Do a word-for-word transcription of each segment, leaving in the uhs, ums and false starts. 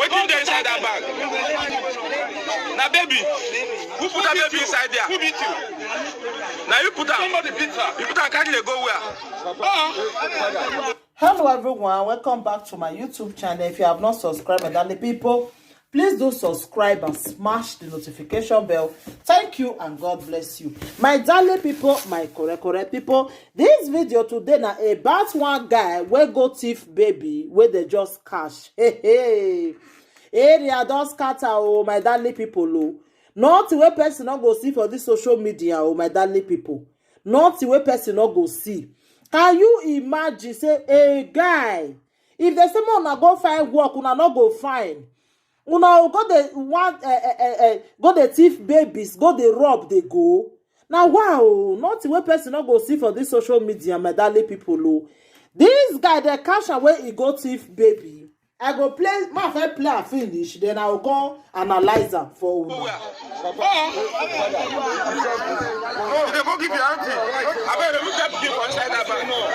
Who dey inside that bag? Na baby. Who put that baby inside there? Who beat you? Na you put am. Somebody beat her. You put am carry dey go where? Hello everyone, welcome back to my YouTube channel. If you have not subscribed, my darling people, please do subscribe and smash the notification bell. Thank you and God bless you. My darling people, my correct correct people, this video today na about one guy wey go thief baby wey dey just catch. Hey, hey. Area don scatter, oh my darling people, oh. Nothing wey person no go see for this social media, oh my darling people. Nothing wey person no go see. Can you imagine say a guy, if dem say make una go find work, una no go find, una go dey want, eh, eh, eh, eh, go dey thief babies, go dey rob dey go? Na wow, nothing wey person no go see for this social media, my darling people, oh. This guy dey catch am wey e go thief baby. I go play, ma first play am finish, then I go come analyze am for una. You dey go give your auntie. Abeg, remove that pikin for inside that bag. Remove,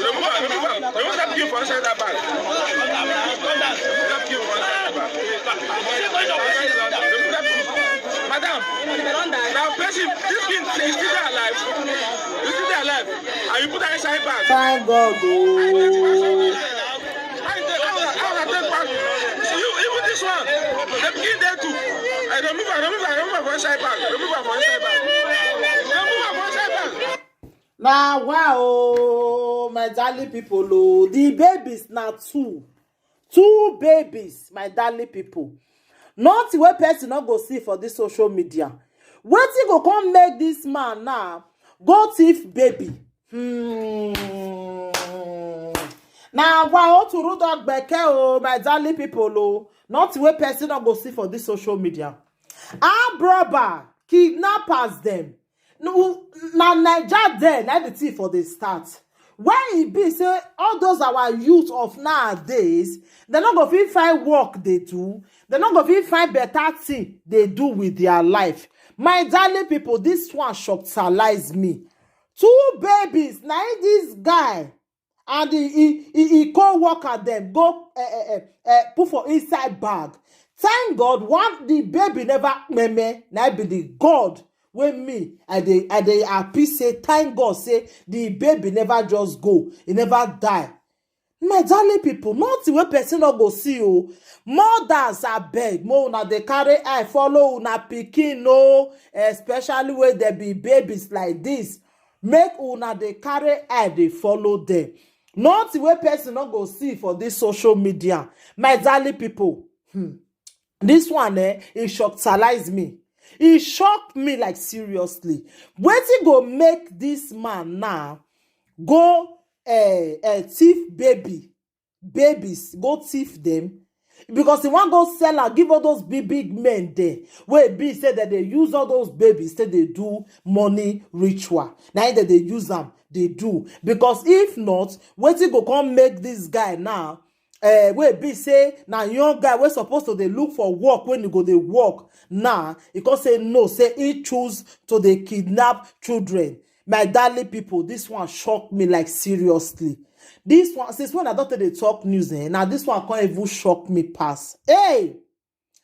remove am, remove am. Remove that pikin for inside that bag. Remove that pikin for inside that bag. Remove that pikin. Madam, now person, this pikin is still dey alive. Is still dey alive. And you put that inside bag. Thank God, oh. How you take, how una, how una take pack? You, even this one, the pikin dey too. I remove am, remove am, remove am for inside bag. Remove am for inside bag. Remove am for inside bag. Na wow, oh, my darling people, oh, the babies na two. Two babies, my darling people. Nothing wey person no go see for this social media. Wetin go come make this man now go thief baby? Hmm. Na wow, oh, turu dog gbeke, oh, my darling people, oh. Nothing wey person no go see for this social media. Armed robber, kidnappers dem. No, na Naija there, na the thing for the start. When e be say all those our youth of nowadays, dem no go fit find work dey do, dem no go fit find better thing dey do with their life. My darling people, this one shocktalize me. Two babies, na im this guy and e e e e co-worker dem go eh, eh, eh, eh, put for inside bag. Thank God, one, the baby never meme. Na be the God wey me I dey I dey happy say thank God say the baby never just go, e never die. My darling people, nothing wey person no go see, oh. Mothers, abeg, mo una dey carry eye follow una pikin, oh, especially when dem be babies like this. Make una dey carry eye dey follow them. Nothing wey person no go see for this social media. My darling people, hmm, this one, eh, e shocktalize me. E shock me, like, seriously. Wetin go make this man now go, eh, eh, thief baby, babies, go thief them? Because he wan go sell am give all those big big men there, wey be say that they use all those babies, say they do money ritual. Na im that they use am, they do. Because if not, wetin go come make this guy now, eh, wey be say na young guy wey suppose to dey look for work, when he go dey work now, he come say no, say he choose to dey kidnap children. My darling people, this one shock me, like, seriously. This one, since when I don take dey talk news, eh, na this one come even shock me pass. Hey,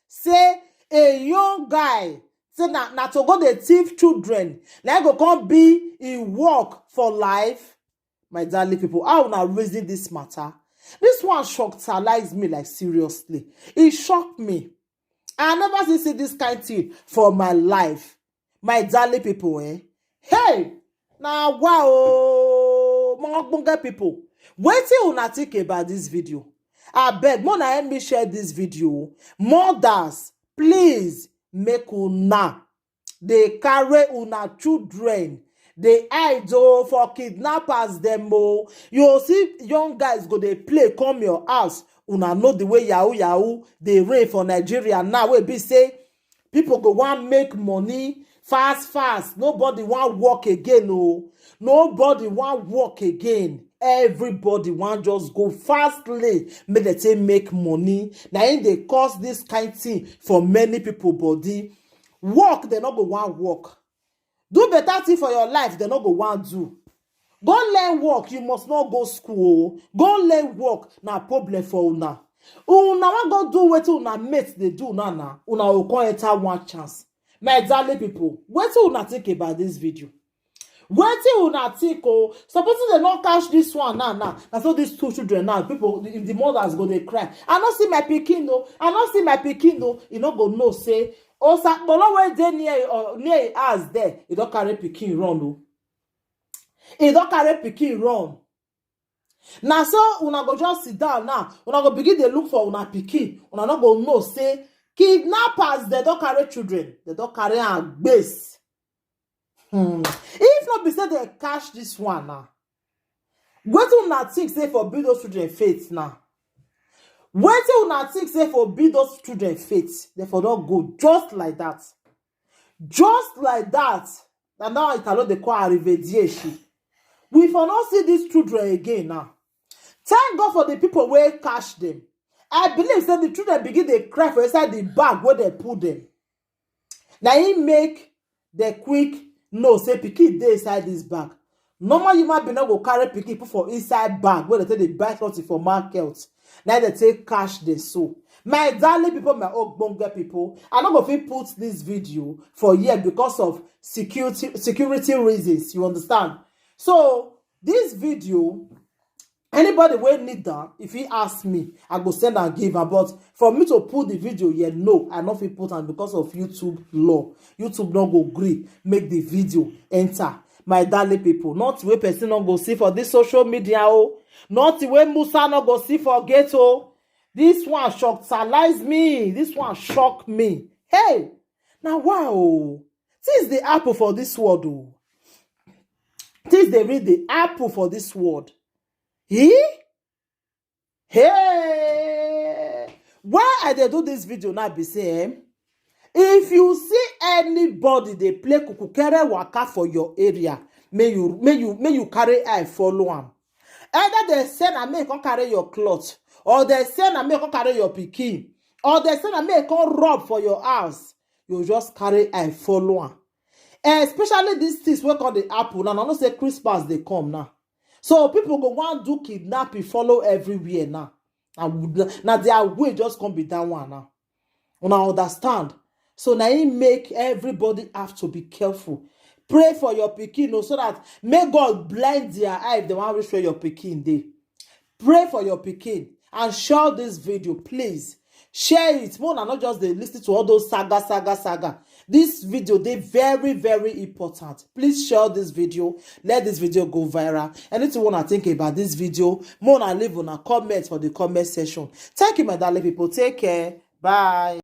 say a young guy say na na to go dey thief children, na im go come be e work for life. My darling people, how una reason this matter? This one shocktalize me, like, seriously. E shock me. I never see see this kind thing for my life. My darling people, eh? Hey! Na wow, oh, my ogbonge people. Wetin una think about this video? Abeg, make una help me share this video. Mothers, please make una dey carry una children dey hide, oh, for kidnappers dem, oh. You see young guys go dey play come your house. Una know the way yahoo yahoo dey reign for Nigeria now, wey be say people go wan make money fast fast. Nobody wan work again, oh. Nobody wan work again. Everybody wan just go fastly make dem take make money. Na im dey cause this kind thing for many people body. Work, dem no go wan work. Do better thing for your life, dem no go wan do. Go learn work, you must not go school, oh. Go learn work, na problem for una. Una wan go do wetin una mate dey do now na, una go come enter one chance. My darling people, wetin una think about this video? Wetin una think o? Supposing dem no catch this one now now, na so these two children now, people, the, the mothers go dey cry, "I no see my pikin o, I no see my pikin o." You no go know say osakpolo wey dey near, or near him house there, e don carry pikin run o. E don carry pikin run. Na so una go just sit down now, una go begin dey look for una pikin, una no go know say kidnappers dem don carry children, dem don carry am gbase. Hmm. If no be say dem catch this one now, wetin una think say for build those children faith now? Wetin una think say for build those children faith? Dem for don go just like that. Just like that. Na now Italo dey call arrivederci. We for no see these children again now. Thank God for the people wey catch them. I believe say the children begin dey cry for inside the bag wey dem put them. Na im make dem quick know say pikin dey inside this bag. Normal human being no go carry pikin put for inside bag wey dem take dey buy something for market. Na dem take catch them so. My darling people, my ogbonge people, I no go fit put this video for here because of security, security reasons, you understand? So this video, anybody wey need am, if he ask me, I go send am give am. But for me to put the video here, no, I no fit put am because of YouTube law. YouTube no go gree make the video enter. My darling people, not wey person no go see for this social media o, not wey Musa no go see for gate o. This one shockalize me. This one shock me. Hey, now wow, things dey happen for this world o. Things dey really dey happen for this world. Eh? Hey! Why I dey do this video now be say, eh, if you see anybody dey play kukukere waka for your area, may you, may you, may you carry eye follow am. Either dem say na make e come carry your cloth, or dem say na make e come carry your pikin, or dem say na make e come rob for your house. You just carry eye follow am. Especially these things wey come dey happen now. Una know say Christmas dey come now. So people go wan do kidnapping follow everywhere now. Na, na their way just come be that one now. Una understand? So na im make everybody have to be careful. Pray for your pikin o, so that may God blind their eye if dem wan reach where your pikin dey. Pray for your pikin and share this video, please. Share it. Make una no just dey listen to all those saga, saga, saga. This video dey very, very important. Please share this video. Let this video go viral. Anything una think about this video, make una leave una comment for the comment section. Thank you, my darling people. Take care. Bye.